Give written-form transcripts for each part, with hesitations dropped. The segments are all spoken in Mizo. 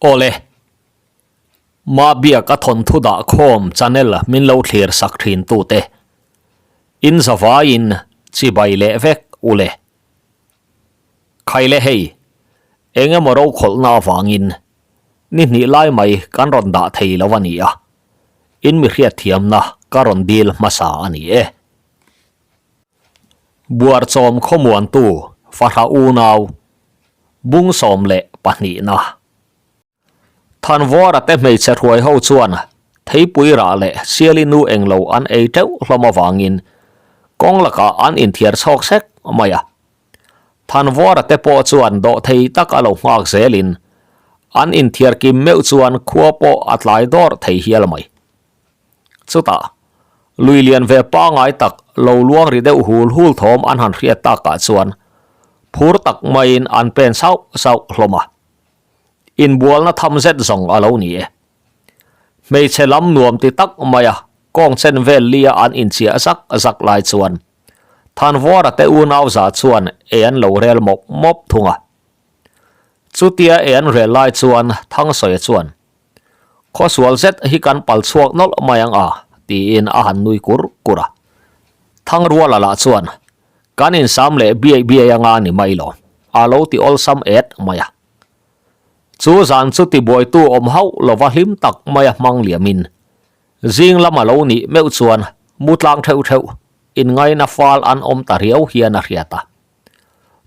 Awle. Mahbiak a thawnthu dah khawm channel min lo thlir sak thin tute. In zavaiin chibai leh vek ule. Khaile hei, eng emaw rokhawlhna avangin ni hnih lai mai kan rawn dah thei lo a ni a, in mi hriatthiamna ka rawn dil hmasa a ni e. Buarchawm khawmuantu Fahra unau bung 12na. Thanvawra te hmeichhe hruai ho chuan theipui rah leh siali nu englo an ei teuh hlawm avangin kawng lakah an inthiar chhawk sek mai a. Thanvawra te pawh chuan dawh thei tak a lo nghak zelin an inthiar kim meuh chuan khua pawh a tlai dawr thei hial mai. Chutah, lui lian ve pangai tak lo luang ri deuh hul hul thawm an han hriat takah chuan phur tak maiin an pen sauh sauh hlawm a. Inbualna tham zet zawng a lo ni e. Hmeichhe lam nuam ti tak maia kawng chen vel lia an inchiah zak zak lai chuan Thanvawra te unau za chuan ei an lo rel mawp mawp thung a. Chutia ei an rel lai chuan Thangsawi chuan, Khawsual zet hi kan pal chhuak nawlh mai ang a, tiin a han nui kur kur a. Thangruala lah chuan, Kan insam leh biai biai anga ni mai lo, a lo ti awlsam et mai a. Chu zan chu tibuaitu awm hauh lova hlim tak maia hmang liamin, zing lama lo nih meuh chuan mu tlang theuh theuh inngaina fal an awm ta riau hian a hriat a.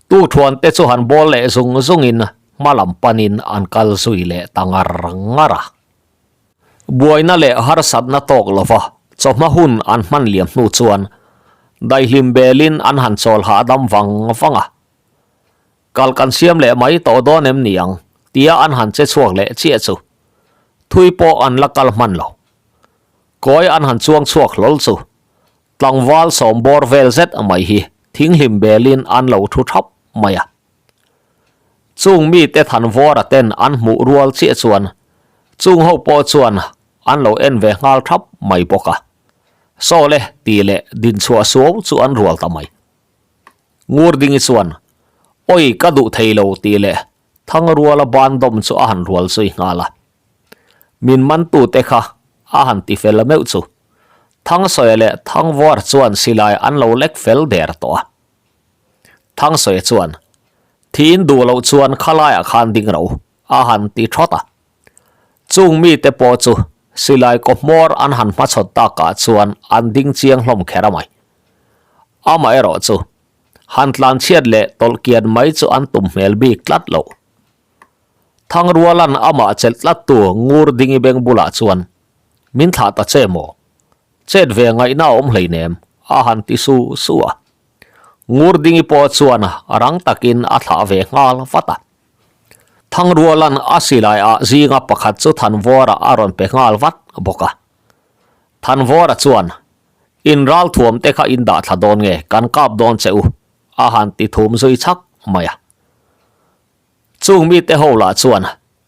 Tu thuan te chu han bawl leh zung zungin hma lam panin an kal zui leh ta ngar ngar a. Buaina leh harsatna tawk lova chawhma hun an hman liam hnu chuan daihlim belin an han chawl hahdam vang vang a. Kal kan siam leh mai tawh dawn em ni ang tia an han che chhuak leh chiah chu thui pawh an la kal hman lo. Kawi an han chuang chhuak hlawl chu tlangval sawm bawr vel zet mai hi thinghlim belin an lo thu thap mai a. Chung mite Thanvawra ten an hmuh rual chiah chuan chung ho pawh chuan an lo en ve nghal thap mai bawk a. Saw le tih leh dinchhuah suau chu an rual ta mai. Ngurdingi chuan, Awi ka duh thei lo tih leh Thangruala ban dawm chu a han rual zui nghal a. Min mantute kha a han ti fel meuh chu. Thangsawi leh Thangvawr chuan silai an lo lek fel der tawh a. Thangsawi chuan, Thiin duh loh chuan khalaiah khan ding ro, a han ti thawt a. Chung mite pawh chu silai kaw hmawr an han hmachhawn takah chuan an ding chiang hlawm kher a mai. Amaherawh chu, han tlanchhiat leh tawlh kian mai chu an tum hmel bik tlat loh. Thangrualan amah chelh tlattu Ngur Dingi beng bulah chuan, Min thlah ta che maw? Chet ve ngaihna a awm hleinem, a han ti su su a. Ngur Dingi pawh chuan rang takin a thlah ve nghal vat a. Thangrualan a silai ah zinga pakhat chu Thanvawra a rawn pe nghal vat bawk a. Thanvawra chuan, In ralthuam te kha in dah thla dawn nge, kan kap dawn che u, a han ti thum zui chhak mai a. Chung mite ho lah chuan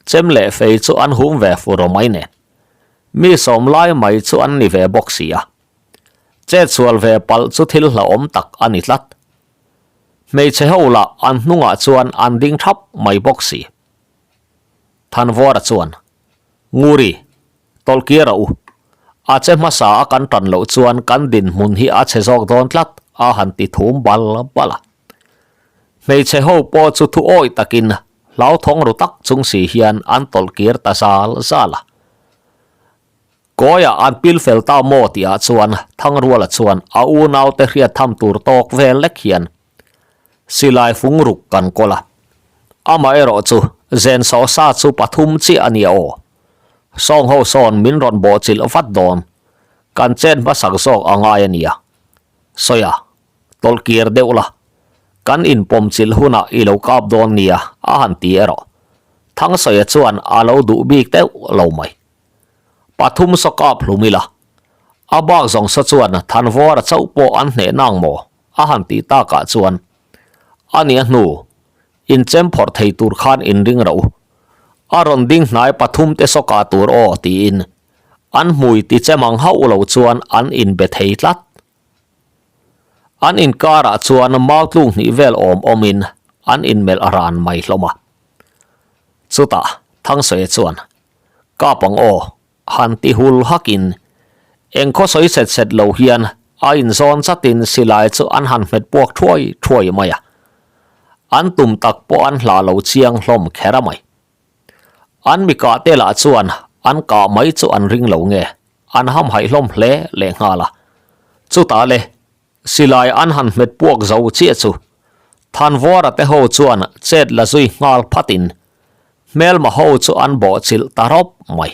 chem leh fei chu an hum ve fur aw mai nen, mi sawm lai mai chu an ni ve bawk si a. Chetsual ve palh chu thil hlauhawm tak a ni tlat. Hmeichhe ho lah an hnungah chuan an ding thap mai bawk si. Thanvawra chuan, Nguri, tawlhkir a u. A che hmasa a kan tan loh chuan kan dinhmun hi a chhe zawk dawn tlat, a han ti thum bal bal a. Hmeichhe ho pawh chu thu awih takin hlauthawng ru tak chung si hian an tawlhkir ta zal zal a. Kawiah an pil fel ta maw tihah chuan Thangruala chuan a unaute hriat tham tur tawk vel lek hian silai fung ruk kan kawl a. Amaherawh chu zen sawh sa chu pathum chiah a nia aw. Sawng ho sawn min rawn bawhchilh vat dawn. Kan chet hmasak zawk a ngai a nia. Sawi a, tawlhkir deuh la. Kan inpawmchilh hunah i lo kap dawn nia a han ti erawh. Thangsawi chuan a lo duh bik deuh lo mai. Pathum saw kap hlum ila. A bak zawng saw chuan Thanvawra chauh pawh an hneh nang maw? a han tih takah chuan a nia hnu inchem phawrh thei tur khan inring ro. A rawn ding hnai pathum te saw kah tur aw tiin an hmui ti chem ang hauh lo chuan an inbe thei tlat. An inkarah chuan mau tlung hnih vel awm awmin an inmelh ran mai hlawm a. Chutah. Thangsawi chuan, Kap ang aw, han ti hul hakin eng khaw sawi set set lo hian a inzawn chatin silai chu an han hmet puak thuai thuai mai a. An tum tak pawh an hlah lo chiang hlawm kher a mai. An mi kah te lah chuan an kah mai chu an ring lo nge, an hamhaih hlawm hle lehnghal a. Chutah le, Silai an han hmet puak zo chiah chu Thanvawra te ho chuan chet la zui nghal phatin hmelma ho chu an bawhchilh ta rawp mai.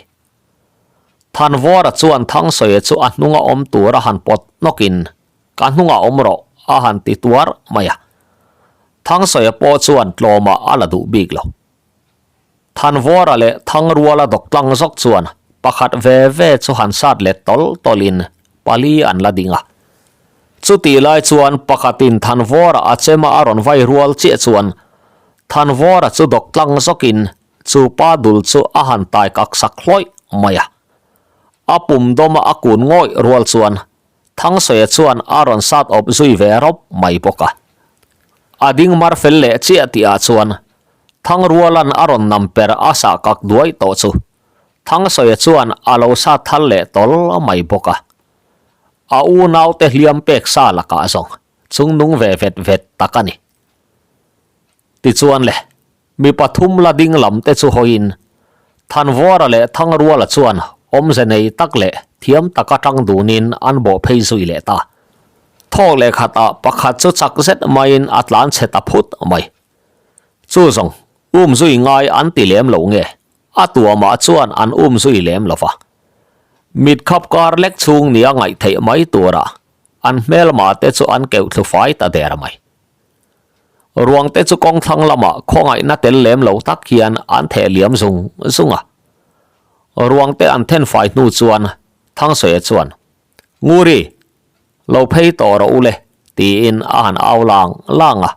Thanvawra chuan Thangsawi chu a hnunga awm tur a han pawt hnawkin ka hnungah awm rawh a han ti tuar mai a. Thangsawi pawh chuan tlawmah a la duh bik lo. Thanvawra leh Thangruala dawktlang zawk chuan pakhat ve ve chu han sat let tawl tawlin pali an la ding a. Chutih lai chuan pakhatin Thanvawra a chema a rawn vai rual chiah chuan Thanvawra chu dawktlang zawkin chu pa dul chu a han tai kak sak hlawih mai a. A pum dawma a kun ngawih rual chuan Thangsawi chuan a rawn sat awp zui ve rawp mai bawk a. A ding mar fel leh chiah tihah chuan Thangrualan a rawn nam per a sah kak duai tawh chu Thangsawi chuan a lo sat thal leh tawl mai bawk a. A unaute hliam pek sa lakah zawng chungnung ve vet vet tak a ni. Tichuan le, Mi pathum la ding lam te chu hawiin Thanvawra leh Thangruala chuan awmze nei tak leh thiam taka tang dunin an bawh phei zui leh ta. Thawk leh khatah pakhat chu chak zet maiin a tlan chhe ta phut mai. Chu zawng, um zui ngai an ti lem lo nge, a tuamah chuan an um zui lem lo va. Mit khap kar lek chhung nia ngaih theih mai turah an hmelma te chu an keuh thlu fai ta der mai. Ruang te chu kawng thlang lamah khawngaihna tel lem lo tak hian an theh liam zung zung a. Ruang te an then fai hnu chuan Thangsawi chuan, Nguri, lo phei tawh rawh u le, tiin a han au lang lang a.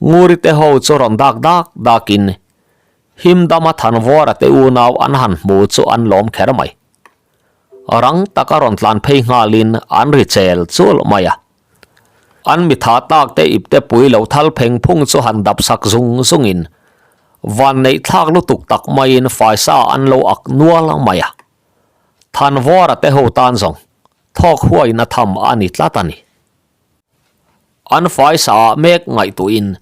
Nguri te ho chu rawn dak dak dakin him dama Thanvawra te unau an han hmu chu an lawm kher mai. Rang taka rawn tlan phei nghalin an ri chel chul mai a. An mitha tak te ip te pui lo thal pheng phung chu han dap sak zung zungin van neih thlak lutuk tak maiin faisa an lo ak nual mai a. Thanvawra te ho tan zawng thawk huaina tham a ni tlat a ni. An faisa ah mek ngaihtuahin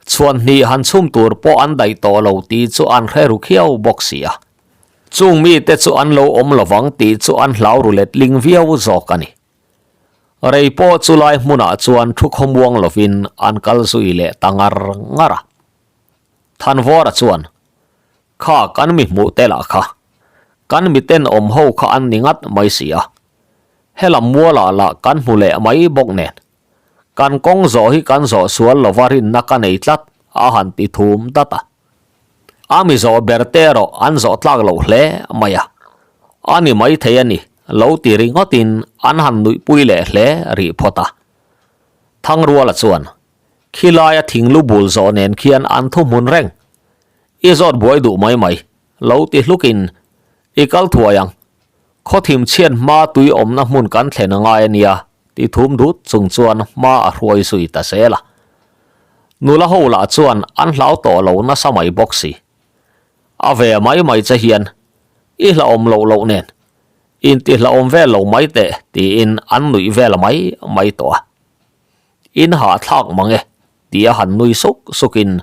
chhuan hnih han chhum tur pawh an daih tawh lo tih chu an hre ru khiau bawk si a. Chung mite chu an lo awm lovang tih chu an hlau ru letling viau zawk a ni. Rei pawh chu lai hmunah chuan thu khawmuang lovin an kal zui leh ta ngar ngar a. Thanvawra chuan, Kha kan mi hmuh te lah kha, kan mi tenawm ho kha an ni ngat mai si a. Helam mualah lah kan hmu leh mai bawk nen. Kan kawng zawh hi kan zawh sual lova rinna ka nei tlat a han ti thum dat a. A mi zawh ber te erawh an zawh tlak loh hle mai a. A ni maithei a ni, lo ti ringawtin an han nuihpui leh hle rih phawt a. Thangruala chuan, Khilaia thinglu bul zawh nen khian an thuhmun reng. I zawt buai duh mai mai, lo ti hlukin, I kal thuai ang. Khawthim chhiat hma tui awmna hmun kan thlen a ngai a nia, ti thum dut chung chuan hma a hruai zui ta zel a. Nula ho lah chuan an hlau tawh lo nasa mai bawk si. A ve mai mai che hian i hlauhawm loh loh nen inti hlauhawm vel lo mai teh tiin an nuih vel mai mai tawh a. In hahthlak mang e tia han nui suk sukin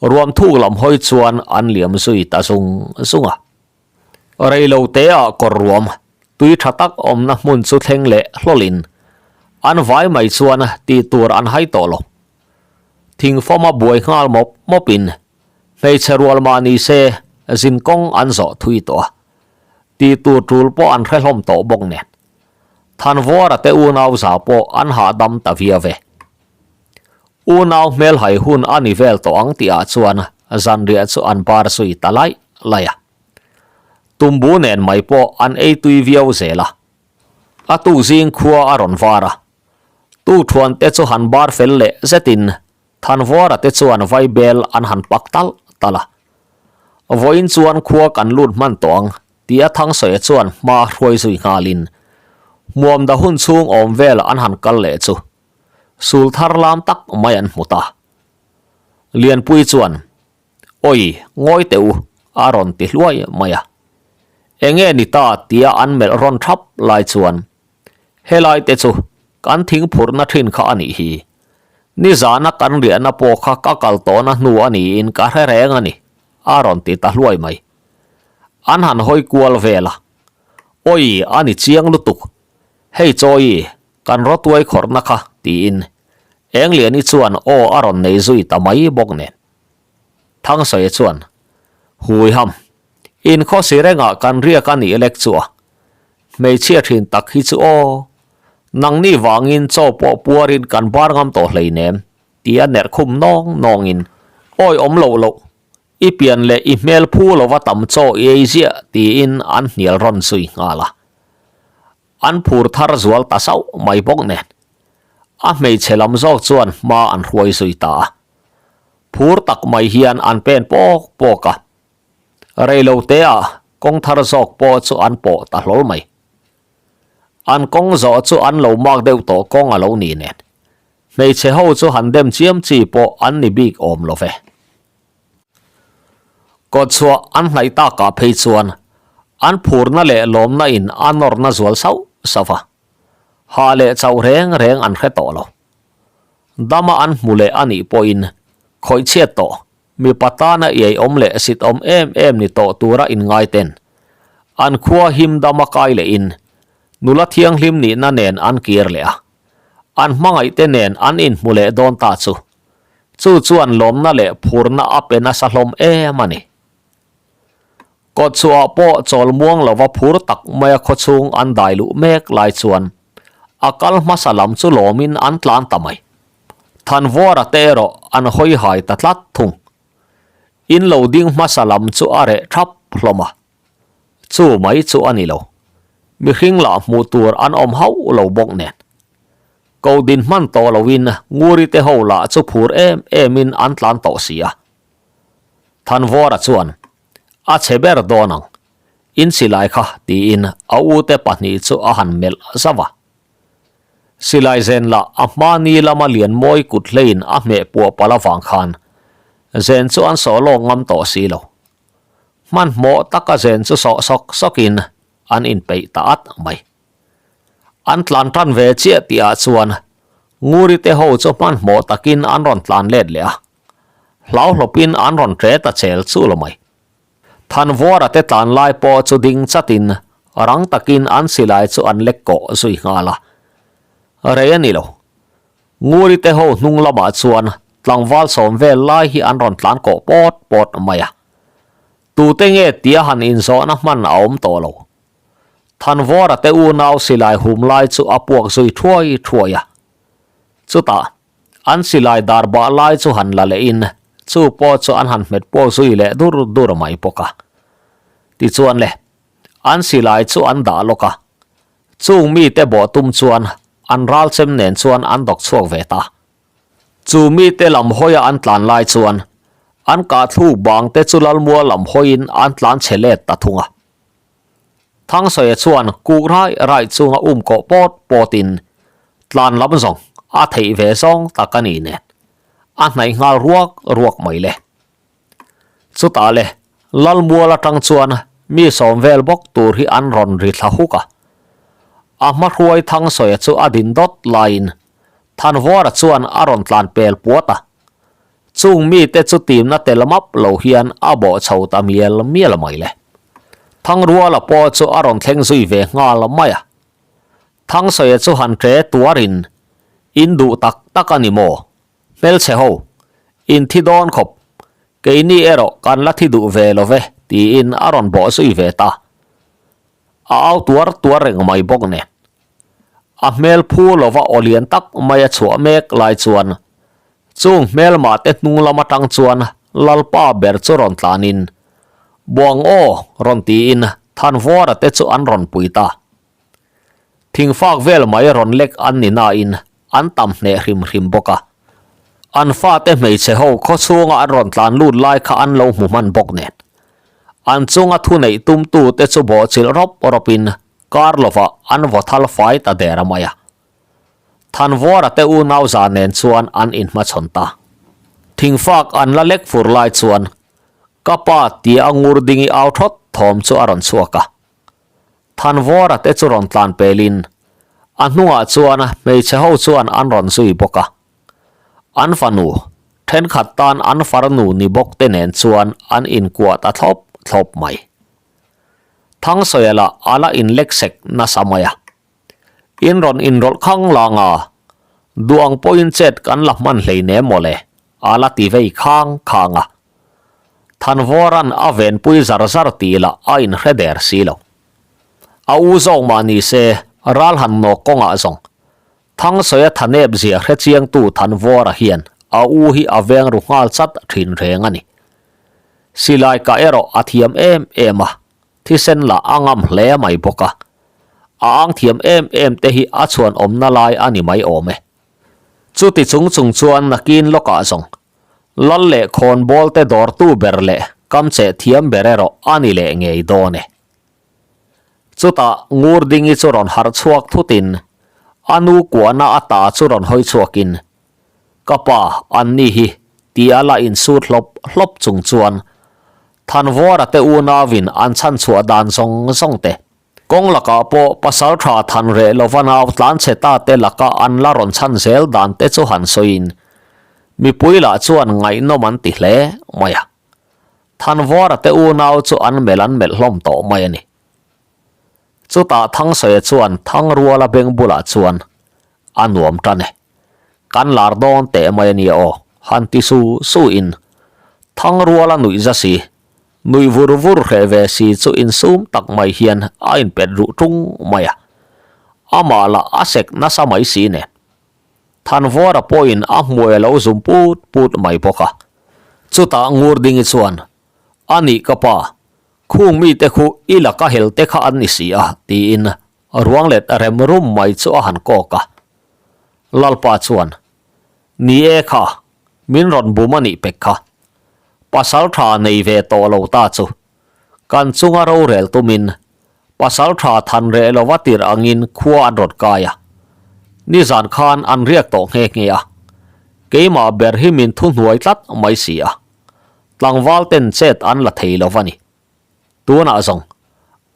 ruam thuk lam hawi chuan an liam zui ta zung zung a. Reilo te ah kawr ruam tui tha tak awmna hmun chu thleng leh hlawlin an vai mai chuan tih tur an hai tawh lo. Thingfawma buai nghal mawp mawpin hmeichhe rual mah ni se zin kawng an zawh thui tawh a, tih tur tul pawh an hre hlawm tawh bawk nen. Thanvawra te unau za pawh an hahdam ta viau e. Unau hmelhai hun a ni vel tawh ang tihah chuan zanriah chu an bar zui ta laih laih a. Tumbu nen mai pawh an ei tui viau zel a. A tukzing khua a rawn var a. Tukthuan te chu han bar fel leh zetin Thanvawra te chuan vaibel an han pak talh talh a. Vawiin chuan khua kan lut hman tawh ang tia Thangsawi chuan hma hruai zui nghalin hmuamda hun chhung awm vel an han kal leh chu sul thar lam tak mai an hmu ta. Lianpui chuan, Awi, ngawi teh u, A rawn ti hluai mai a. Enge ni ta tia an melh rawn thap lai chuan helai te chu kan thing phurhna thin kha a nih hi. Nizana kan riahna pawh kha ka kal tawhna hnu a niin ka hre reng a ni, a rawn ti ta hluai mai. An han hawi kual vel a. Awi, a ni chiang lutuk. Hei Chawi, kan rawtuai khawrhna kha, tiin Engliani chuan aw a rawn nei zui ta mai bawk nen. Thangsawi chuan, Huiham, inkhawsi rengah kan riak a nih lek chu a. Hmeichhia thin tak hi chu aw, nangni vangin chaw pawh puarin kan bar ngam tawh hleinem, tia nerh khum nawng nawngin, Awi awm loh loh, i pian leh i hmel phu lova tam chaw i ei ziah, tiin an hnial rawn zui nghal a. An phur thar zual ta sauh mai bawk nen, a hmeichhe lam zawk chuan hma an hruai zui ta a. Phur tak mai hian an pen pawk pawk a. Reilo teah kawng thar zawk pawh chu an pawh ta hlawl mai. An kawng zawh chu an lo mak deuh tawh kawng a lo ni nen. Hmeichhe ho chu han dem chiam chi pawh an ni bik awm lo ve. Kawtchhuah an hnaih takah phei chuan an phurna leh lawmna in a nawrna zual sauh sauh a. Hah leh chauh reng reng an hre tawh lo. Dama an hmu leh a nih pawhin khawih chhiat tawh Mipa tana iai awm leh sit awm em em ni tawh tura inngai ten an khua him dama kai lehin nula thianghlim nihna nen an kir leh a, an hmangaihte nen an inhmu leh dawn ta chu chu chuan lawmna leh phurna a pe nasa hlawm em a ni. Kawtchhuah pawh chawl muang lova phur tak maia khawchhung an dai luh mek lai chuan a kal hmasa lam chu lawmin an tlan ta mai. Thanvuara te erawh an hawi hai ta tlat thung. In lo ding hmasa lam chu a reh thap hlawm a. Chu mai chu a ni lo. Mihring lah hmuh tur an awm hauh lo bawk nen. Ko din hman tawh loin Nguri te ho lah chu phur em emin an tlan tawh si a. Thanvuara chuan, A chhe ber dawn ang, in silai kha tiin a ute pahnih chu a han melh zauh a. Silai zen lah a hmani lama Lianmawi kut hleiin a hmeh puah palh avang khan zen chu an sawh lawk ngam tawh si lo. Hmanhmawh taka zen chu sawh sawk sawkin an inpeih ta at mai. An tlan tan ve chiah tihah chuan Nguri te ho chu hmanhmawh takin an rawn tlan let leh a. Hlauhlawpin an rawn ṭe ta chel chu lo mai. Thanvuara te tlan lai pawh chu ding chatin rang takin an silai chu an lek kawh zui nghal a. Rei a ni lo. Nguri te ho hnung lamah chuan tlangval sawm vel lai hi an rawn tlan kawh pawt pawt mai a. Tute nge tia han inzawhna hman a awm tawh lo. Thanvuara te unau silai hum lai chu a puak zui thuai thuai a. Chutah An silai dar bah lai chu han la lehin chu pawh chu an han hmet pawh zui leh dur dur mai bawk a. Tichuan le, an silai chu an dah lawk a, chung mite bawh tum chuan an ral chem nen chuan an dawk chhuak ve ta. Chu mite lam hawia an tlan lai chuan an kahthluk bang te chu Lalmual lam hawiin an tlan chhe let ta thung a. Thangsawi chuan kuk rai rai chunga um kawh pawt pawtin tlan lam zawng a theih ve zawng tak a ni nen a hnaih nghal ruak ruak mai le. Chutah le Lalmual atang chuan mi sawm vel bawk tur hi an rawn ri thla huk a. A hmahruai Thangsawi chu a din dawt laiin Thanvuara chuan a rawn tlan pel puat a. Chung mite chu timna tel map lo hian a bawh chho ta mial mial mai le. Thangruala pawh chu a rawn thleng zui ve nghal mai a. Thangsawi chu han ṭe tuarin, In duh tak tak a ni maw? Hmelchhe ho, in thi dawn khawp. Keini erawh kan la thi duh ve lo ve, tiin a rawn bawh zui ve ta. A au tuar tuar reng mai bawk nen. A hmel phu lova aw lian tak mai a chhuah mek lai chuan Chung hmelmah te hnung lam atang chuan Lalpa ber chu rawn tlanin, Buang aw! rawn tiin Thanvuara te chu an rawn pui ta. Thingfak vel mai rawn lek an ni nain an tam hneh hrim hrim bawk a. An fate hmeichhe ho khawchhunga an rawn tlan lut lai kha an lo hmu hman bawk nen. An chunga thuneih tumtute chu bawhchilh rawp rawpin kar lovah an vaw thal fai ta der a mai a. Thanvuara te unau za nen chuan an inhmachhawn ta. Thingfak an la lek fur lai chuan. Ka pa tia a ngur ding i au thawt thawm chu a rawn chhuak a. Thanvawra te chu rawn tlan pelin a hnungah chuan hmeichhe ho chuan an rawn zui bawk a. An fanu, thenkhat tan an farnu ni bawk te nen chuan an inkuah ta thlawp thlawp mai. Thangsawiah lah a la inlek sek nasa mai a. In rawn inrawlh khang lang a, duh ang pawhin chet kan la hman hleinem mawle, a la ti vei khang khang a. Thanvawra'n a venpui zar zar tih lah a inhre der si lo. A u zawk mah ni se, ral han nawk kawngah zawng. Thangsawi a thanep zia hre chiangtu Thanvawra hian a u hi a veng ru nghal chat thin reng a ni. Silai kah erawh a thiam em em a, thisen lah a ngam hle mai bawk a. A ang thiam em em te hi a chhuan awmna lai a ni mai awm e. Chuti chung chung chuan nakin lawkah zawng Lal leh khawnbawl te dawrtu ber leh kamcheh thiam ber erawh a ni leh ngei dawn e. Chutah Ngurdingi chu rawn harh chhuak thutin a nu kuahna a ta chu rawn hawi chhuakin, Ka pa, anni hi, ti a la insut hlawp hlawp chung chuan Thanvawra te unauin an chhanchhuah dan zawng zawng te, Kawng lakah pawh pasal tha than reh lova nau tlanchhe ta te laka an la rawn chhan zel dan te chu han sawiin mipui lah chuan ngaihnawm an ti hle mai a. Thanvawra te unau chu an melh an melh hlawm tawh mai a ni. Chutah Thangsawiah chuan Thangruala beng bulah chuan a nuam tan e. Kan lar dawn teh mai a nia aw, han ti su su in Thangruala nuih za si, nuih vur vur hreh ve si chu insum tak mai hian a inpet ruh tung mai a. Amah lah a sek nasa mai si nen. Thanvawra pawhin a hmuai a lo zum put put mai bawk a. Chutah Ngurdingi chuan, A nih ka pa, khung mite khu i laka hel te kha an ni si a, tiin Ruang let rem rum mai chu a han kawk a. Lalpa chuan, Ni e kha, min rawn bum a nih pek kha. Pasal tha nei ve tawh lo ta chu. Kan chunga rorel tumin pasal tha than reh lova tirh angin khua an rawn kai a. Nizan khan an riak tawh nghe nghe a. Keimah ber hi min thuhnuai tlat mai si a. Tlangval ten chet an la thei lo va ni. Tunah zawng,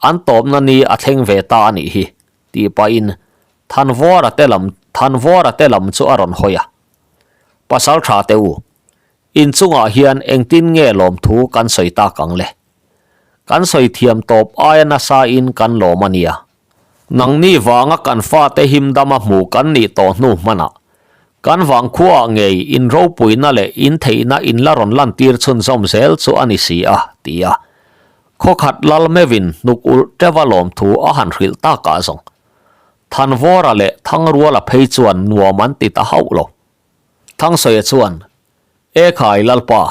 an tawpna ni a thleng ve ta a nih hi, tih pahin Thanvawra te lam Thanvawra te lam chu a rawn hawi a. Pasal tha te u, inchungah hian engtin nge lawmthu kan sawi tak ang le? Kan sawi thiam tawp aia nasa in kan lawm a nia. Nangni vanga kan fate himdama hmu kan nih tawh hnu hmanah, kan vangkhuaah ngei in ropuina leh in theihna in la rawn lantir chhunzawm zel chu a ni si a, ti a. Khawkhat lal meuhin hnuk ulh teuha lawmthu a han hrilh takah zawng. Thanvawra leh Thangruala phei chuan nuam an ti ta hauh lo. Thangsawiah chuan, Ekhai Lalpa,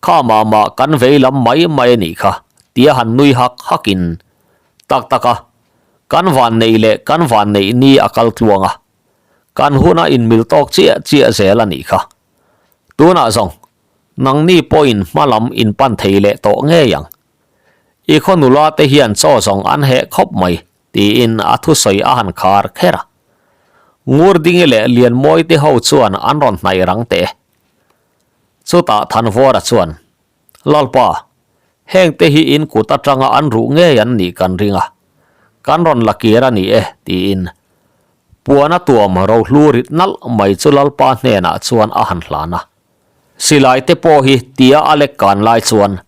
Kha mah mah kan vei lam mai mai a nih kha, tia han nui hak hakin, Tak tak a, kan vanneih leh kan vanneih ni a kal tluang a, kan hun a inmil tawk chiah chiah zel a nih kha. Tunah zawng, nangni pawhin hma lam in pan thei leh tawh ngei ang. I khaw nula te hian chaw zawng an heh khawp mai, tiin a thusawi a han khar kher a. Ngurdingi leh Lianmawi te ho chuan an rawn hnaih rang teh e. Chutah Thanvawra chuan, Lalpa, hengte hi in kut atanga an ruh ngei an nih kan ring a, kan rawn la kir a ni e, tiin puana tuam rohlu rit nalh mai chu Lalpa hnenah chuan a han hlan a. Silai te pawh hi tia a lek kan lai chuan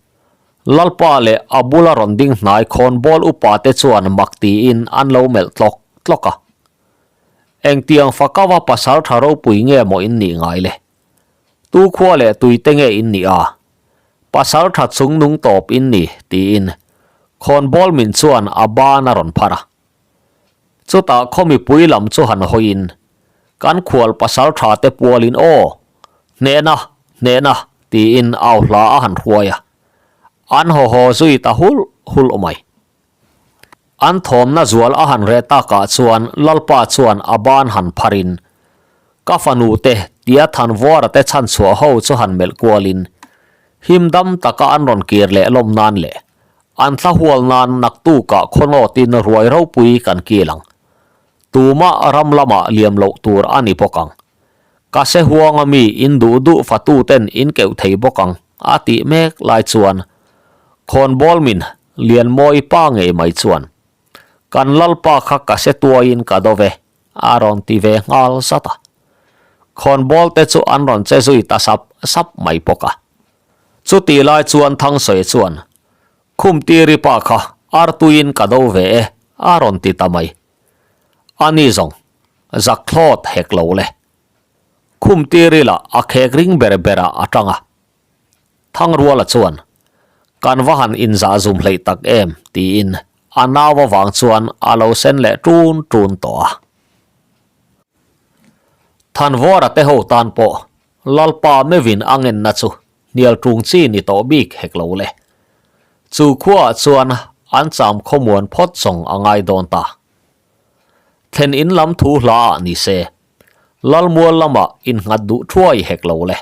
Lalpa leh a bula rawn ding hnai khawnbawl upa te chuan mak tiin an lo melh tlawk tlawk a. Engtiang fakava pasal tha ropui nge maw in nih ngai le? Tu khua leh tui te nge in nih a? Pasal tha chung nung tawp in ni, tiin khawnbawl min chuan a ban a rawn phar a. Chutah khaw mipui lam chu han hawiin, Kan khual pasal tha te pualin aw, hnehna, hnehna, tiin au hla a han hruai a. An haw haw zui ta hulh hulh mai. An thawmna zual a han reh takah chuan Lalpa chuan a ban han pharin, Ka fanu te, tia Thanvawra te chhanchhuah ho chu han melh kualin, him dam taka an rawn kir leh lawm nan leh an thla hual nan naktukah khawnawtin ruai ropui kan kil ang. Tumah ram lamah liam loh tur a ni bawk ang. Ka se huanga mi in duh duh fatuten in keuh thei bawk ang. a tih mek lai chuan khawnbawl min Lianmawi pa ngei mai chuan Kan Lalpa kha ka se tuaiin ka do ve a rawn ti ve nghal zat a. Khawnbawl te chu an rawn che zui ta sap sap mai bawk a. Chutih lai chuan Thangsawi chuan Khumtiri pa kha artuiin ka do ve e a rawn ti ta mai. A ni zawng, zak thlawt hek lo le. Khumtiri lah a khek ring ber berah a tang a. Thangruala chuan, Kan va han inzah zum hleih tak em? tiin a nau avang chuan a lo sen leh ṭun ṭun tawh a. Thanvawra te ho tan pawh Lalpa meuhin a ngenna chu hnial ṭung chi ni tawh bik hek lo le. Chu khuaah chuan an cham khawmuan phawt zawng a ngai dawn ta. Thlen in lam thu hla ah ni se, Lalmual lamah innghat duh thuai hek lo le.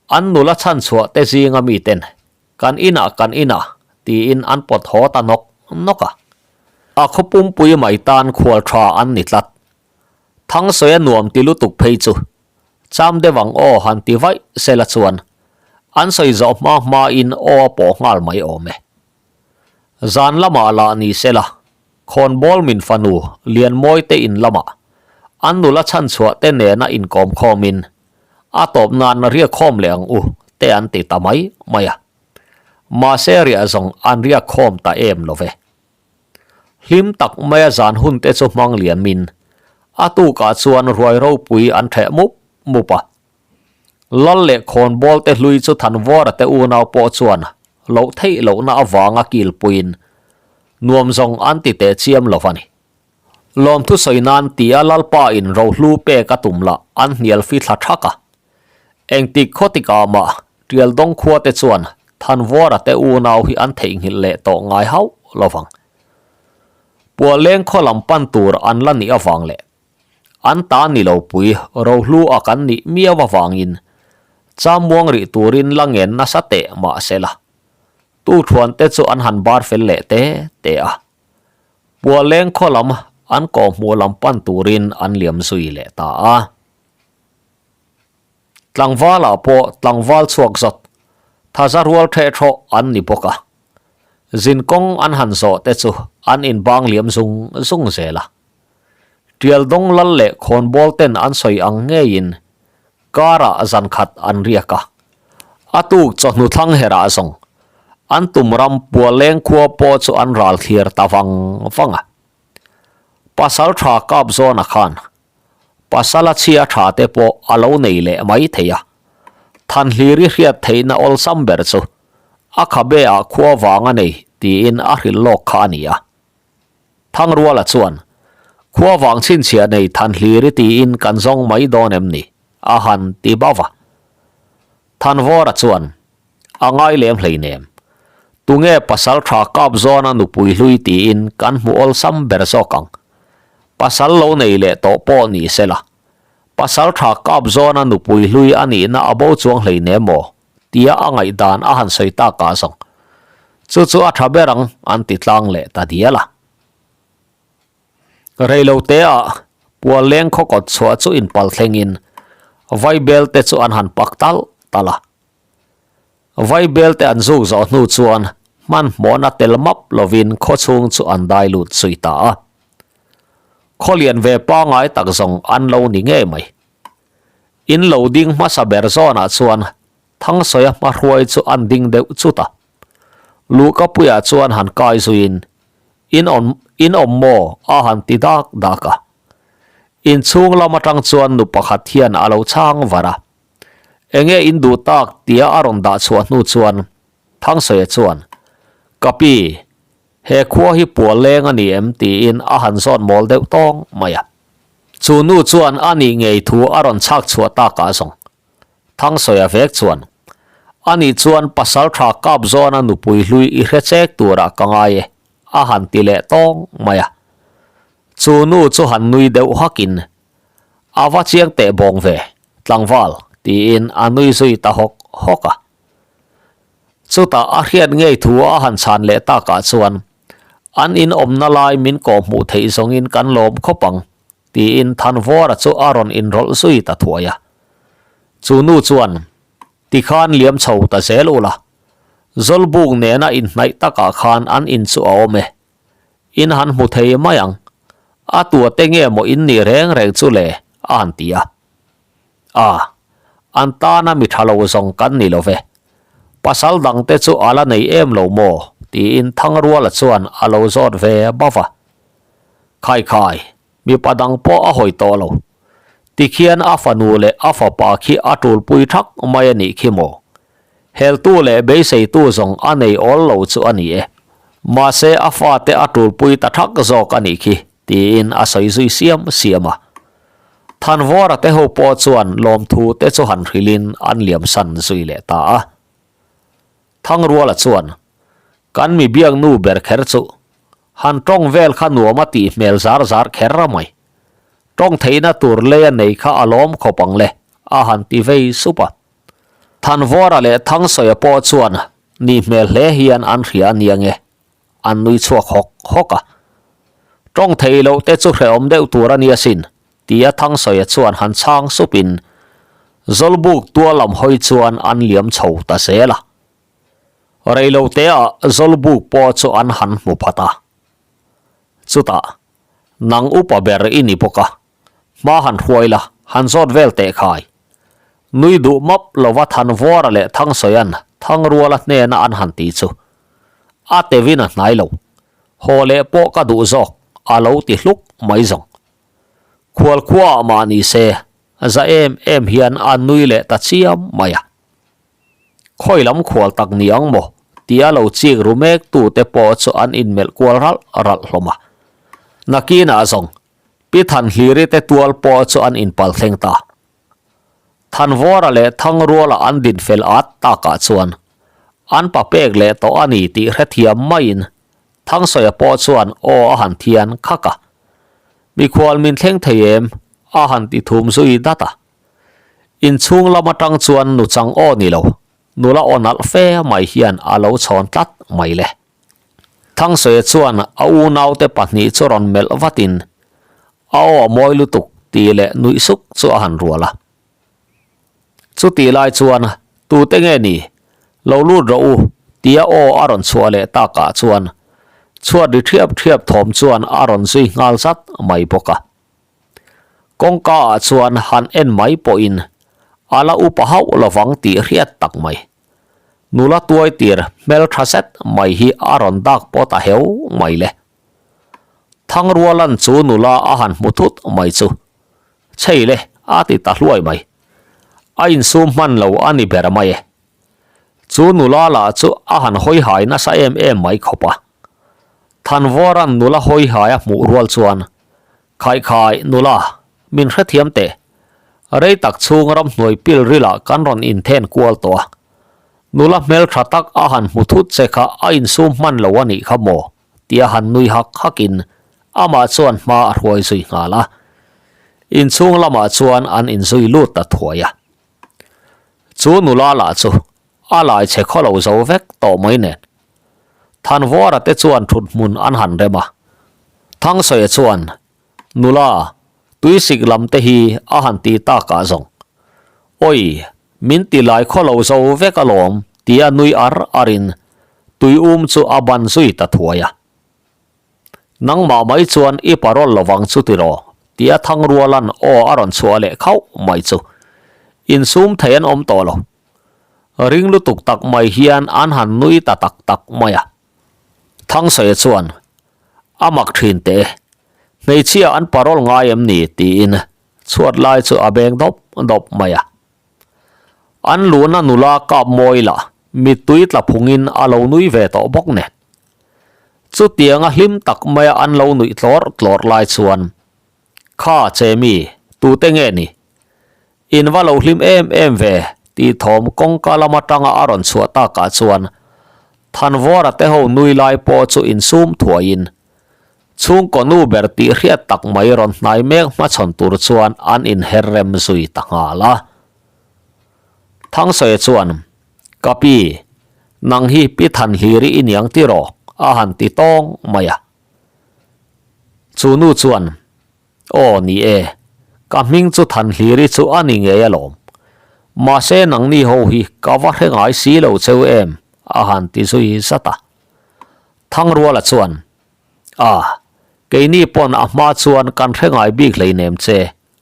An nula chhanchhuah te zinga miten kan inah kan inah tiin an pawt haw ta nawk nawk a. A khaw pumpui mai tan khual tha an ni tlat. Thangsawi a nuam ti lutuk phei chu cham deuh ang aw han ti vaih sela chuan an sawi zawh hma hma in aw a pawh nghal mai awm e. Zan lamah lah ni sela khawnbawl min fanu Lianmawi te in lamah an nula chhanchhuah te nena inkawm khawm in A tawp nan riak khawm leh ang u te an ti ta mai mai a. Mahse riah zawng an riak khawm ta em lo ve. Hlim tak maia zan hun te chu hmang lian min a tukah chuan ruai ropui an theh mup mup a. Lal leh khawnbawl te hlui chu Thanvawra te unau pawh chuan loh theih lohna avanga kilpuiin nuam zawng an ti teh chiam lo va ni. Lawmthu sawi nan tia Lalpa in rohlu pek a tum lah an hnial fi thla thak a. Engtik khaw tikah mah Tialdawng khua te chuan Thanvawra te unau hi an theihnghilh leh tawh ngai hauh lo vang. Pualeng khaw lam pan tur an la nih avang leh an ta ni lo pui rohlu a kan nih miau avangin Chamuang rih turin la ngen nasa teh mah sela tu thuan te chu an han bar fel leh te te a. Pualeng khaw lam an kawhhmuh lam pan turin an liam zui leh ta a. Tlangvalah pawh tlangval chhuak zawt thaza rual theh thawh an ni bawk a. Zin kawng an han zawh te chu an inbang liam zung zung zel a. Tialdawng lal leh khawnbawl ten an sawi ang ngeiin Karah zan khat an riak a, a tuk chawhnu thlang herah zawng an tum ram Pualeng khua pawh chu an ral thlir ta vang vang a. Pasal tha kap zawna khan pasala chhia tha te pawh a lo nei leh mai thei a, Thanhliri hriat theihna awlsam ber chu a khabe ah khua vang a nei tiin a hrilh lawk kha a ni a. Thangruala chuan, Khua vang chhinchhiah nei Thanhliri tiin kan zawng mai dawn em ni? a han ti bauh a. Thanvawra chuan, A ngai lem hleinem. Tunge pasal tha kap zawna nupui hlui tiin kan hmu awlsam ber zawk ang. Pasal lo nei leh tawh pawh ni sela. Pasal tha kap zawna nupui hlui a nihna a bo chuang hleinem aw? Tia a ngaihdan a han sawi tak ah zawng chu chu a tha ber ang an ti tlang leh ta dial a. Reilo te ah Pualleng khaw kawt chhuah chu inpal thleng in Vaibel te chu an han pak tal tal a. Vaibel te an zuk zawh hnu chuan hmanhmawhna tel map lovin khaw chhung chu an dai lut zui ta a. Khaw lian ve pangai tak zawng an lo ni ngei mai. In lo ding hmasa ber zawnah chuan Thangsawi-a hmahruai chu an ding deuh chut a. Luhkapuiah chuan han kai zuiin, In awm, in awm maw? a han ti dak dak a. Inchhung lam atang chuan nu pakhat hian a lo chhang var a. Enge in duh tak tia a rawn dah chhuah hnu chuan Thangsawi-a chuan, Ka pi, He khua hi pual leng a ni em tiin a han zawt mawl deuh tawng mai a. Chu nu chuan a nih ngei thu a rawn chhak chhuah takah zawng Thangsawi a vek chuan, A nih chuan pasal tha kap zawna nupui hlui i hre chek turah ka ngai e a han ti leh tawng mai a. Chu nu chu han nui deuh hakin, A va chiang teh bawng ve, tlangval tiin a nui zui ta hawk hawk a. Chutah a hriat ngei thu a han chhan leh takah chuan, An in awmna lai min kawh hmuh theih zawngin kan lawm khawp ang, tiin Thanvawra chu a rawn inrawlh zui ta thuai a. Chu nu chuan, Tikhan liam chho ta zel ula. Zawlbuk nena inhnaih takah khan an in chu a awm e. In han hmu thei mai ang. A tua te nge maw in nih reng reng chu le? a han ti a. A, an tana mi tha lo zawng kan ni lo ve. Pasal dang te chu a la nei em lo maw? tiin Thangruala chuan a lo zawt ve bauh a. Khai khai, mipa dang pawh a hawi tawh lo. Tikhian a fanu leh a fapa khi a tulpui thak mai a nih khi maw? Heltu leh beiseitu zawng a nei awl lo chu a ni e. Mahse a fate a tulpui ta thak zawk a nih khi, tiin a sawi zui siam siam a. Thanvawra te ho pawh chuan lawmthu te chu han hrilhin an liamsan zui leh ta a. Thangruala chuan, Kan mi biak nu ber kher chu han tawng vel kha nuam a tih hmel zar zar kher mai. Tawng theihna tur lei a nei kha a lawm khawp ang le, a han ti vei sup a. Thanvawra leh Thangsawiah pawh chuan nih hmel hle hian an hria a nia nge, an nui chhuak hawk hawk a. Tawng theih loh te chu hrehawm deuh tur a nia sin, tia Thangsawiah chuan han chhang supin Zawlbuk tual lam hawi chuan an liam chho ta zel a. Reiloteah Zawlbuk pawh chu an han hmu phat a. Chutah, Nang upa ber i ni bawk a, hma han hruai la, han zawt vel teh khai. Nui duh map lova Thanvawra leh Thangsawia'n Thangruala hnena an han ti chu a tevin a hnai lo. Haw leh pawh ka duh zawk a lo ti hluk mai zawng. Khual khuaah mah ni se, za em em hian a nui leh ta chiam mai a. Khawi lam khual tak ni ang maw? tia lo chik ru mek tute pawh chu an inmelh kual ralh ralh hlawm a. Nakinah zawng, Pi Thanhliri te tual pawh chu an inpal thleng ta. Thanvawra leh Thangruala an din fel at takah chuan an pa pek leh tawh a ni tih hrethiam maiin Thangsawiah pawh chuan aw a han thian khak a. Mikhual min thleng thei em? a han ti thum zui dat a. Inchhung lam atang chuan nu chang aw ni lo, nula aw nalh fe mai hian a lo chhawn tlat mai le. Thangsawiah chuan a unaute pahnih chu rawn melh vatin a aw a mawi lutuk tih leh nuih suk chu a han rual a. Chutih lai chuan tute nge ni? Lo lut rawh u tia aw a rawn chhuah leh takah chuan chhuat ri thiap thiap thawm chuan a rawn zui nghal zat mai bawk a. Kawngka ah chuan han en mai pawhin a la upa hauh lovang tih hriat tak mai. Nula tuai tir hmel tha zet mai hi a rawn dak pawt a heu mai le. Thangrualan chu nula a han hmu thut mai chu chei le a ti ta hluai mai. A insum hman lo a ni ber mai e. Chu nula lah chu a han hawi hai nasa em em mai khawp a. Thanvawran nula hawi hai a hmuh rual chuan Khaikhai nula min hrethiam teh. Rei tak chhung ramhnuai pil rilah kan rawn inthen kual tawh a. Nula hmeltha tak a han hmu thut che kha a insum hman lo a nih kha maw? tia han nui hak hakin amah chuan hma a hruai zui nghal a. Inchhung lamah chuan an inzui lut ta thuai a. Chu nula lah chu a lai chhe khaw lo zo vek tawh mai nen. Thanvawra te chuan thut hmun an han rem a. Thangsawiah chuan Nula, tuisik lam te hi a han ti takah zawng. Awi, min ti lai khaw lo zo vek alawm tia nui ar arin tui um chu a ban zui ta thuai a. Nangmah mai chuan i parol lovang chu tiraw? tia Thangruala'n aw a rawn chhuah leh khauh mai chu. Insum thei an awm tawh lo. Ring lutuk tak mai hian an han nui ta tak tak mai a. Thangsawiah chuan, A mak thin teh e, hmeichhia an parol ngai em ni? tiin chhuat lai chu a beng dawp dawp mai a. An luhna nula kap mawi lah mittui tla phungin a lo nui ve tawh bawk nen. Chutianga hlim tak maia an lo nuih tlawr tlawr lai chuan, Kha che mi, tute nge ni? In va lo hlim em em ve, tih thawm kawngka lam atanga a rawn chhuah takah chuan Thanvawra te ho nui lai pawh chu insum thuaiin chhungkaw nu ber tih hriat tak mai rawn hnai mek hmachhawn tur chuan an inher rem zui ta nghal a. Thangsawiah chuan, Ka pi, nang hi Pi Thanhliri i niang tiraw? a han ti tawng mai a. Chu nu chuan, Aw ni e, ka hming chu Thanhliri chu a ni ngei alawm. Mahse nangni ho hi ka va hre ngai si lo cheu em? a han ti zui zat a. Thangruala chuan, A, keini pawn a hma chuan kan hre ngai bik hleinem che,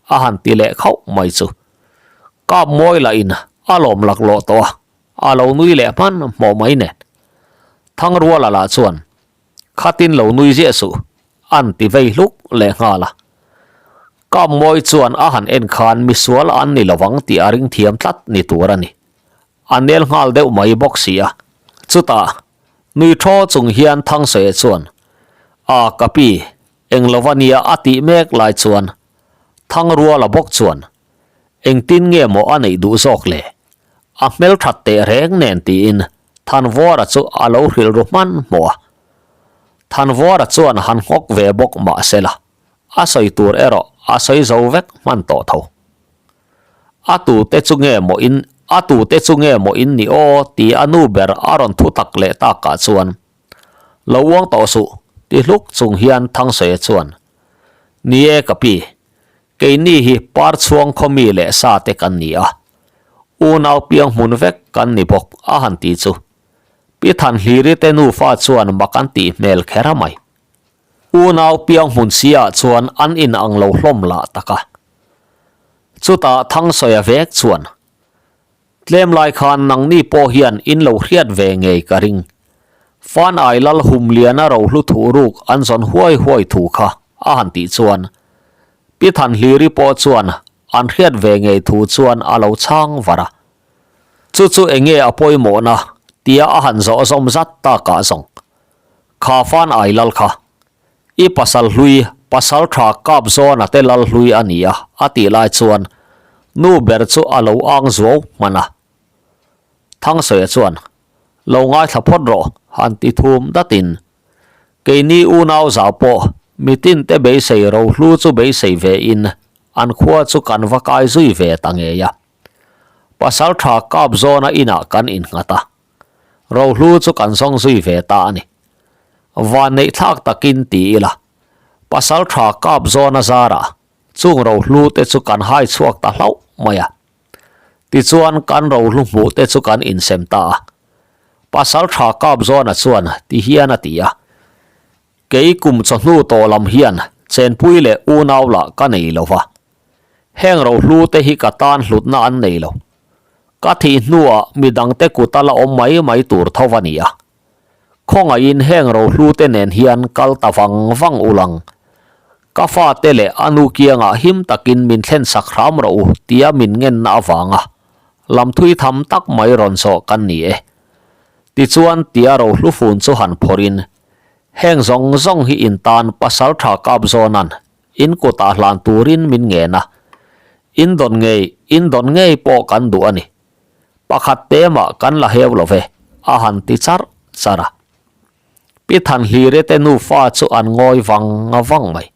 a han ti leh khauh mai chu. Kap mawi lah in a lawm laklawh tawh a, a lo nui leh hman hmawh mai nen. Thangruala lah chuan, Khatin lo nui ziah suh, an ti vei hluk leh nghal a. Kap mawi chuan a han en khan misual an ni lovang tih a ring thiam tlat ni tur a ni. A nel nghal deuh mai bawk si a. Chutah, nui thaw chung hian Thangsawiah chuan, A ka pi, eng lova nia a tih mek lai chuan Thangruala bawk chuan, Engtin nge maw a neih duh zawk le? A hmelthat teh reng nen tiin Thanvawra chu a lo hrilh ru hmanhmawh a. Thanvawra chuan han nghawk ve bawk mah sela, a sawi tur erawh a sawi zo vek hman tawh tho. A tute chu nge maw in a tute chu nge maw in ni aw ti a nu ber a rawn thu tak leh takah chuan lo uang tawh suh ti hluk chung hian Thangsawiah chuan Ni e ka pi, keini hi Parchhuang khaw mi leh sa te kan ni a, unau piang hmun vek kan ni bawk a han ti chu Pi Thanhliri te nufa chuan mak an tih hmel kher a mai. Unau piang hmun si ah chuan an in ang lo hlawm lah tak a. Chutah Thangsawiah vek chuan, Tlem lai khan nangni pawh hian in lo hriat ve ngei ka ring. Fan ai lal hum liana rohlu thuh ruk an zawn huai huai thu kha a han tih chuan Pi Thanhliri pawh chuan an hriat ve ngei thu chuan a lo chhang var a. Chu chu enge a pawimawhna tia a han zawh zawm zat takah zawng Kha fan ai lal kha. I pasal hlui, pasal tha kap zawna te lal hlui a ni a, a tih lai chuan nu ber chu a lo ang zuau hman a. Thangsawiah chuan, Lo ngaithla phawt rawh, han ti thum datin. Keini unau zau pawh mitin te beisei rohlu chu beisei ve in an khua chu kan va kai zui ve ta ngei a. Pasal tha kap zawna inah kan innghat a. Rohlu chu kan zawng zui ve ta a ni. Van neih thlak takin ti ila, pasal tha kap zawn a zarah chung rohlu te chu kan hai chhuak ta hlauh mai a. Tichuan kan rohlu hmuh te chu kan insem ta a. Pasal tha kap zawna chuan ti hian a ti a, Kei kum chawhnu tawh lam hian chenpui leh unau lah ka nei lo va. Heng rohlu te hi ka tan hlutna an nei lo. Ka thih hnuah midangte kut a la awm mai mai tur tho a ni a. Khawngaihin heng rohlute nen hian kal ta vang vang u lang. Ka fate leh a nu kiangah him takin min thlen sak hram rawh u tia min ngenna avanga lam thui tham tak mai rawn zawh kan ni e. Tichuan tia rohlu fun chu han phawrhin heng zawng zawng hi in tan pasal tha kap zawnan In kutah hlan turin min ngen a, in dawn ngei, in dawn ngei pawh kan duh a ni. Pakhat te mah kan la heu lo ve, a han ti char char a. Pi Thanhlire te nufa chu an ngawi vang vang mai.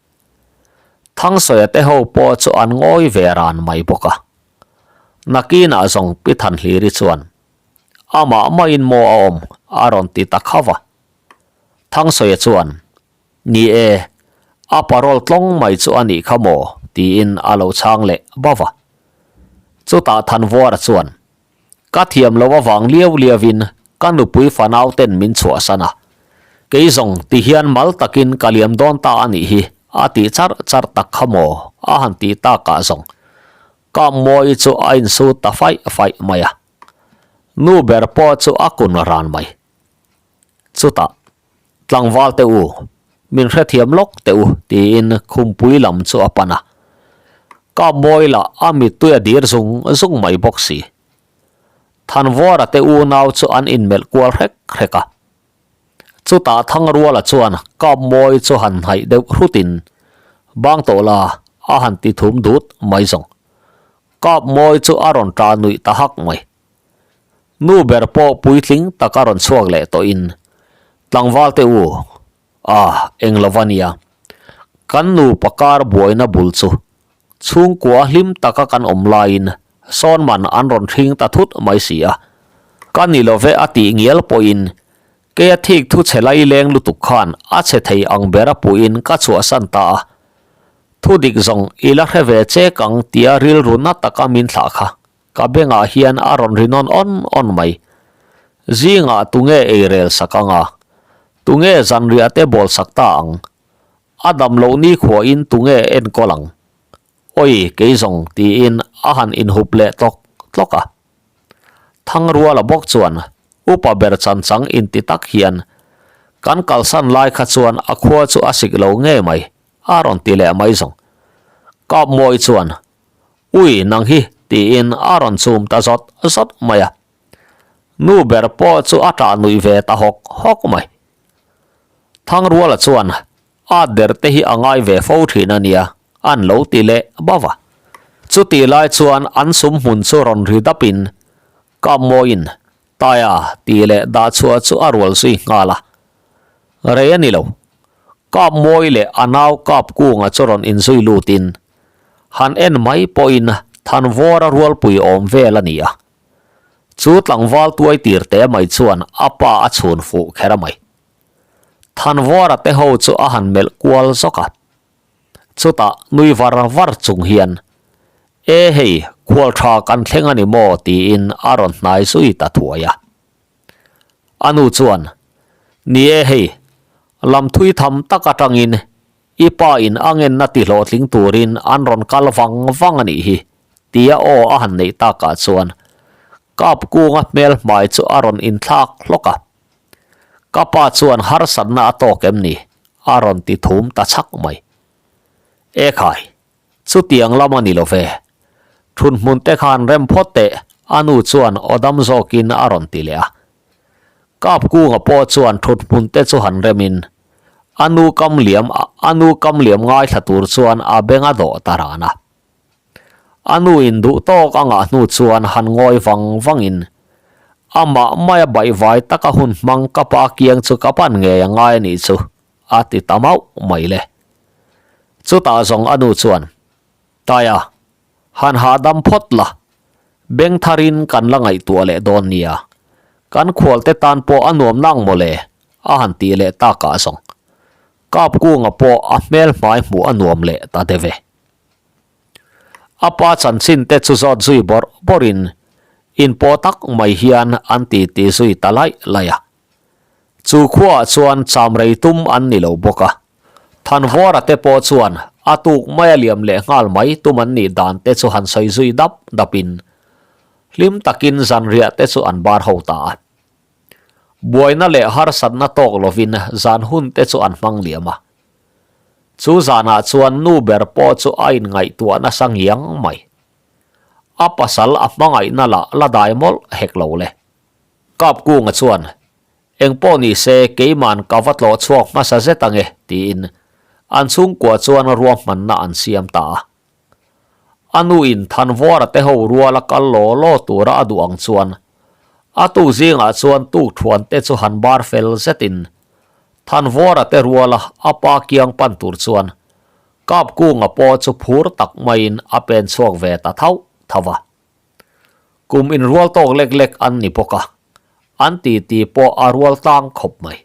Thangsawiah te ho pawh chu an ngawi ve ran mai bawk a. Nakinah zawng Pi Thanhliri chuan, Amah maiin maw a awm? a rawn ti ta khauh a. Thangsawiah chuan, Ni e, a parole tlawng mai chu a nih kha maw? tiin a lo chhang leh bauh a. Chutah Thanvuara chuan, Ka thiam lo avang liau liauin ka nupui fanau ten min chhuahsan a. Kei zawng ti hian mal takin ka liam dawn ta a nih hi a tih char char tak kha maw? a han tih takah zawng Kammawi chu a insut ta faih faih mai a. Nu ber pawh chu a kun ran mai. Chutah, Tlangval teh u, min hrethiam lawk teh u, tiin khumpui lam chu a pan a. Ka mawi lah a mittui a dir zung zung mai bawk si. Thanvuara te unau chu an inmelh kual hrek hrek a. Chutah Thangruala chuan Kap mawi chu han hnaih deuh hrutin, Bang tawh la, a han ti thum dut mai zawng. Kap mawi chu a rawn ta nuih ta hak mai. Nu ber pawh puitling tak a rawn chhuak leh tawhin, Tlangval te u, ah, eng lo va nia. Kan nupa kar buaina bul chu chhungkua hlim taka kan awm laiin sawn man an rawn hring ta thut mai si a. Ka ni lo ve a tih ngial pawhin keia thik thu chhe lai leng lutuk khan a chhe thei ang ber a puiin ka chhuahsan ta a. Thu dik zawng i la hre ve chek ang tia rilru na taka min thlah kha. Ka bengah hian a rawn ri nawn awn awn mai. Zingah tunge ei rel sak anga? Tunge zanriah te bawl sak ta ang? A dam loh nikhuahin tunge enkawl ang? Awi, kei zawng tiin a han inhup leh tlawk tlawk a. Thangruala bawk chuan upa ber chan chang inti tak hian, Kan kalsan lai kha chuan a khua chu a sik lo ngei mai, a rawn ti leh mai zawng. Kapmawi chuan, Ui, nang hi, tiin a rawn chum ta zawt zawt mai a. Nu ber pawh chu a ṭah nuih ve ta hawk hawk mai. Thangruala chuan, A der te hi a ngai ve fo thin a nia, an lo ti leh bauh a. Chutih lai chuan an sum hmun chu rawn ri dapin, Kapmawiin, Taia tih leh dahchhuah chu a rual zui nghal a. Rei a ni lo. Kapmawi leh a nau Kapkunga chu rawn inzui lutin, han en mai pawhin Thanvawra rualpui awm vel a ni a. Chu tlangval tuai tir te mai chuan a pa a chhun fuh kher a mai. Thanvawra te ho chu a han melh kual zawk a. Chutah nui var var chung hian, E hei, khual tha kan thleng a ni maw? tiin a rawn hnai zui ta thuai a. A nu chuan, Ni e hei, lam thui tham tak atangin i pa in a ngenna ti hlawhtling turin an rawn kal vang vang a nih hi, tia aw a han neih takah chuan kap kunga hmel hmai chu a rawn inthlak hlawk a. Ka pa chuan harsatna a tawk em ni? a rawn ti thum ta chhak mai. E khai, chutiang lam a ni lo ve. Thunhmun te khan rem phawt teh, a nu chuan aw dam zawkin a rawn ti leh a. Kap kunga pawh chuan thuthmun te chu han remin, a nu kam liam a nu kam liam ngaithla tur chuan a beng a dawh ta ran a. A nu in duh tawk a ngah hnu chuan han ngawi vang vangin, Amah maia baihvai taka hun hmang ka pa kiang chu ka pan ngei a ngai a nih chu, a ti ta mauh mai le. Chutah zawng a nu chuan, Taia, han hahdam phawt la, beng tharin kan la ngaihtuah leh dawn nia, kan khualte tan pawh a nuam nang maw le, a han tih leh takah zawng Kapkunga pawh a hmel hmai hmuh a nuam leh ta deuh e. A pa chanchin te chu zawt zui bawrh bawrhin inpawh tak mai hian an titi zui ta laih laih a. Chu khuaah chuan cham rei tum an ni lo bawk a. Thanvawra te pawh chuan a tuk maia liam leh nghal mai tum an nih dan te chu han sawi zui dap dapin hlim takin zanriah te chu an bar ho ta a. Buaina leh harsatna tawk lovin zan hun te chu an hmang liam a. Chu zanah chuan nu ber pawh chu a inngaihtuah nasa ngiang mai. A pasal a hmangaihna lah la dai mawlh hek lo le. Kapkunga chuan, Eng pawh ni se keiman ka va tlawh chhuak hmasa zet ange, tiin an chhungkua chuan ruahmanna an siam ta a. A nuin Thanvawra te ho ruala kal law law tura a duh ang chuan a tuk zingah chuan tukthuan te chu han bar fel zetin Thanvawra te ruala a pa kiang pan tur chuan Kapkunga pawh chu phur tak maiin a pen chhuak ve ta thauh thauh a. Kum inrual tawk lek lek an ni bawk a, an titi pawh a rual tlang khawp mai.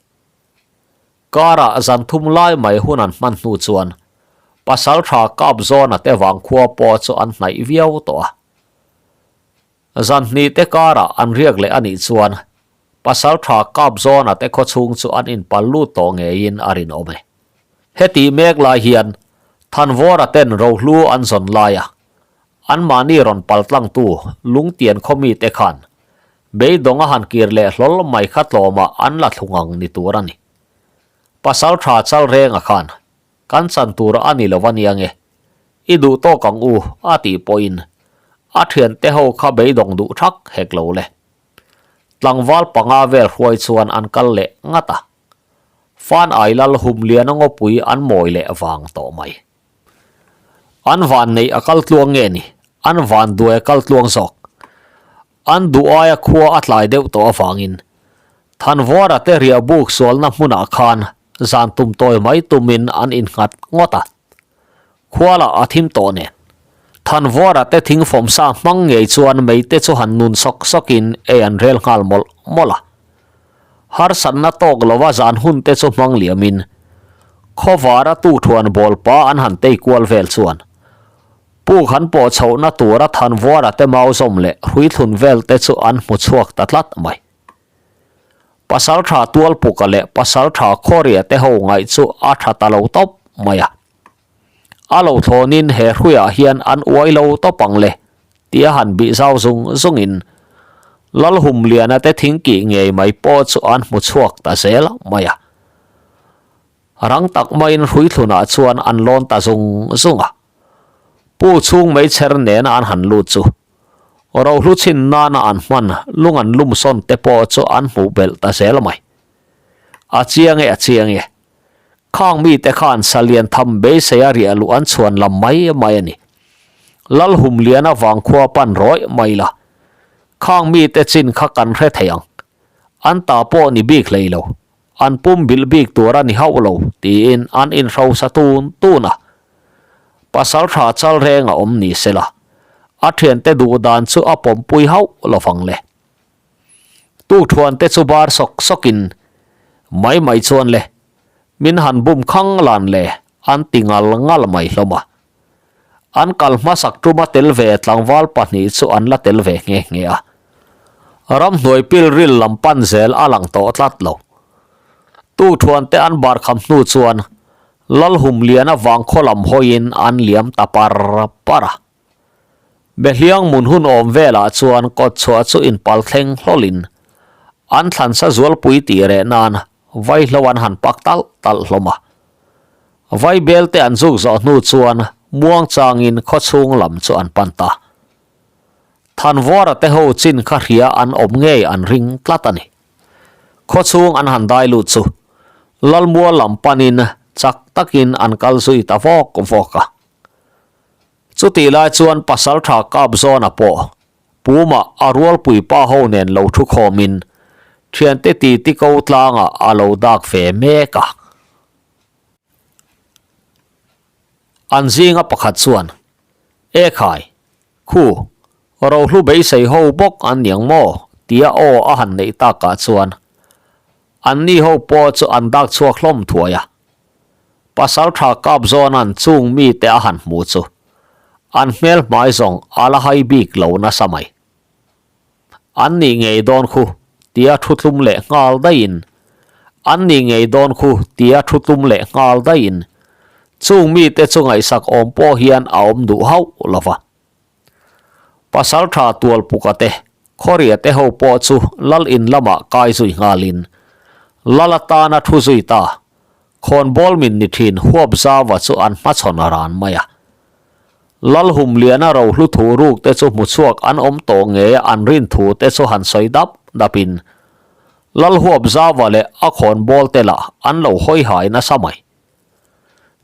Karah zan thum lai mai hun an hman hnu chuan pasal tha kap zawna te vangkhua pawh chu an hnaih viau tawh a. Zan hnih te karah an riak leh a nih chuan pasal tha kap zawna te khawchhung chu an inpal lut tawh ngeiin a rinawm e. Hetih mek lai hian Thanvawra ten rohlu an zawn lai a, anmahni rawn pal tlangtu Lungtian khaw mite khan beidawng a han kir leh hlawl mai kha tlawmah an la thlu ngang ni tur a ni. Pasal tha chal renga khan kan chan tur a ni lo a nia nge, i duh tawk ang u a tih pawhin a thiante ho kha beidawng duh thak hek lo le. Tlangval panga vel hruai chuan an kal leh ngat a. Fan ai lal hum lian a ngawpui an mawi leh vang tawh mai. An van neih a kal tluang nge ni? An van duai a kal tluang zawk. An duh aia khua a tlai deuh tawh avangin Thanvawra te riah buk sualna hmunah khan zan tum tawi mai tumin an innghat ngawt a. Khua lah a thim tawh nen. Thanvawra te thingfawm sa hmang ngei chuan meite chu han nun sawk sawkin ei an rel nghal mawlh mawlh a. Harsatna tawk lova zan hun te chu hmang liamin khawvara tukthuan bawlpa an han tei kual vel chuan. Puk han pawh chhohna tura Thanvuara te mau zawm leh hruithlun vel te chu an hmu chhuak ta tlat mai. Pasaltha Tualpuka leh Pasaltha Khawria te ho ngaih chu a tha ta lo tawp mai a. A lo thlawnin he hruiah hian an uai lo tawp ang le tia han bih zau zung zungin Lalhumliana te thingkih ngei mai pawh chu an hmu chhuak ta zel mai a. Rang tak maiin hruithlunah chuan an lawn ta zung zung a. Pu chhung meichher nena an han lut chu rohlu chhin nana an hman lung an lum sawn te pawh chu an hmuh belh ta zel mai. A chiang e a chiang e. Khang mite khan salian tham beisei a riah luh an chhuan lam mai mai a ni. Lalhumliana vangkhua pan rawih mai la. Khang mite chin kha kan hre thei ang. An ta pawh ni bik hlei lo. An pum bilh bik tur a ni hauh lo tiin an inhrosa tun tun a. Pasal tha chal reng a awm ni se la, a thiante duh dan chu a pawmpui hauh lo vang le. Tukthuante chu bar sawk sawkin mai mai chuan le, min han bum khang lan le an ti ngal ngal mai hlawm a. An kal hmasak tuma tel ve tlangval pahnih chu an la tel ve nghe nghe a. Ramhnuai pilril lam pan zel a lang tawh tlat lo. Tukthuante an bar kham hnu chuan Lalhumliana vangkhaw lam hawiin an liam ta par par a. Behliang mun hun awm velah chuan kawtchhuah chu inpal thleng hlawlin an thlansa zualpui tih reh nan vaihlo an han pak talh talh hlawm a. Vaibel te an zuk zawh hnu chuan muangchangin khawchhung lam chu an pan ta. Thanvuara te ho chin kha hria an awm ngei an ring tlat a ni. Khawchhung an han dai lut chu Lalmual lam panin chak takin an kal zui ta vawk vawk a. Chutih lai chuan Pasaltha Kapzawna pawh Puma a rualpui pa ho nen lo thu khawmin thiante titi ko tlangah a lo dak ve mek a. An zinga pakhat chuan, E khai, khu, rohlu beisei ho bawk an niang maw? tia aw a han neih takah chuan anni ho pawh chu an dak chhuak hlawm thuai a. Pasaltha Kapzawna'n chung mite a han hmu chu an hmel hmai zawng a la hai bik lo nasa mai. An nih ngei dawn khu tia thu tlum leh nghal daihin An nih ngei dawn khu tia thu tlum leh nghal daihin chung mite chu ngaihsak awm pawh hian a awm duh hauh lo va. Pasaltha Tualpuka te, Khawria te ho pawh chu Lal in lamah kai zui nghalin Lal atana thu zui ta Khawnbawl min ni thin huap zauva chu an hmachhawn a ran mai a. Lalhumliana rohlu thu ruk te chu hmuchhuak an awm tawh nge an rin thu te chu han sawi dap dap in Lalhuap zauva leh a khawnbawl te lah an lo hawi hai nasa mai.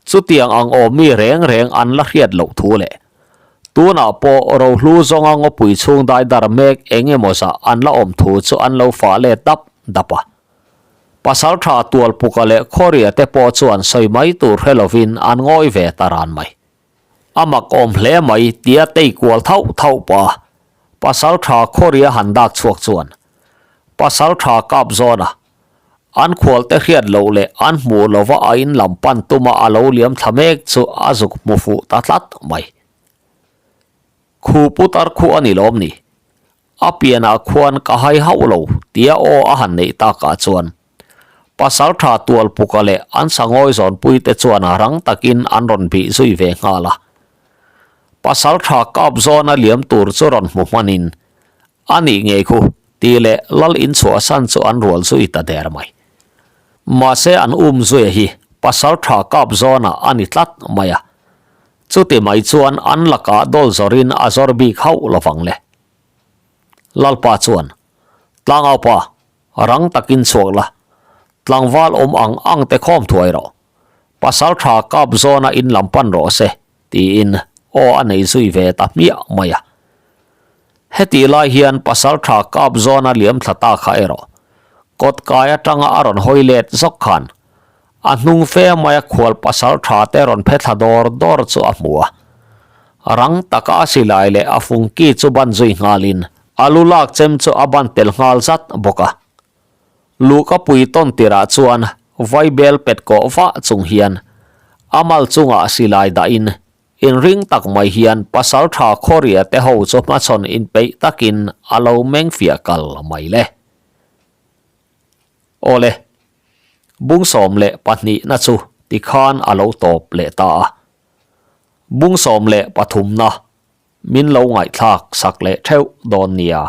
Chutiang ang awmmi reng reng an la hriat loh thu leh tunah pawh rohlu zawnga ngawpui chhung daidar mek eng emaw zah an la awm thu chu an lo fah let dap dap a. Pasaltha Tualpuka leh Khawria te pawh chuan sawi mai tur hre lovin an ngawi ve ta ran mai. A mak awm hle mai tia tei kual thauh thauh pa Pasaltha Khawria han dak chhuak chuan Pasaltha kap zawn a, an khualte hriat loh leh an hmuh lova a in lam pan tuma a lo liam thla mek chu a zuk hmu fuh ta tlat mai. Khu putar khu a ni lawm ni? A pianah khuan ka hai hauh lo tia aw a han neih takah chuan Pasaltha Tualpuka leh an sangawi zawnpuite chuan rang takin an rawn bih zui ve nghal a. Pasaltha kap zawna liam tur chu rawn hmu hmanin a nih ngei khu tih leh lal inchhuahsan chu an rual zui ta der mai. Mahse an um zuia hi Pasaltha kap zawna a ni tlat mai a. Chuti mai chuan an lakah dawl zawrin a zawr bik hauh lovang le. Lalpa chuan, Tlangaupa, rang takin chhuak la, tlangval awm ang ang te khawm thuai rawh. Pasal tha kap zawna in lam pan rawh se, tiin aw a nei zui ve ta hmiah mai a. Hetih lai hian pasal tha kap zawna liam thla ta kha erawh kawt kai atanga a rawn hawi let zawk khan A hnung fe maia khual pasal tha te rawn phe thla dawr dawr chu a hmu a. Rang taka a silai leh a fungki chu ban zui nghalin a lu lak chem chu a ban tel nghal zat bawk a. Luhka pui tawn tirah chuan vaibel pet kawh vah chung hian a mal chungah silai dahin. Inring tak mai hian Pasaltha Khawria te ho chu hmachhawn inpeih takin a lo meng fiah kal mai le. Awle, bung 12 na chu tikhan a lo tawp leh ta a. Bung 13 na min lo ngaihthlak sak leh theuh dawn nia.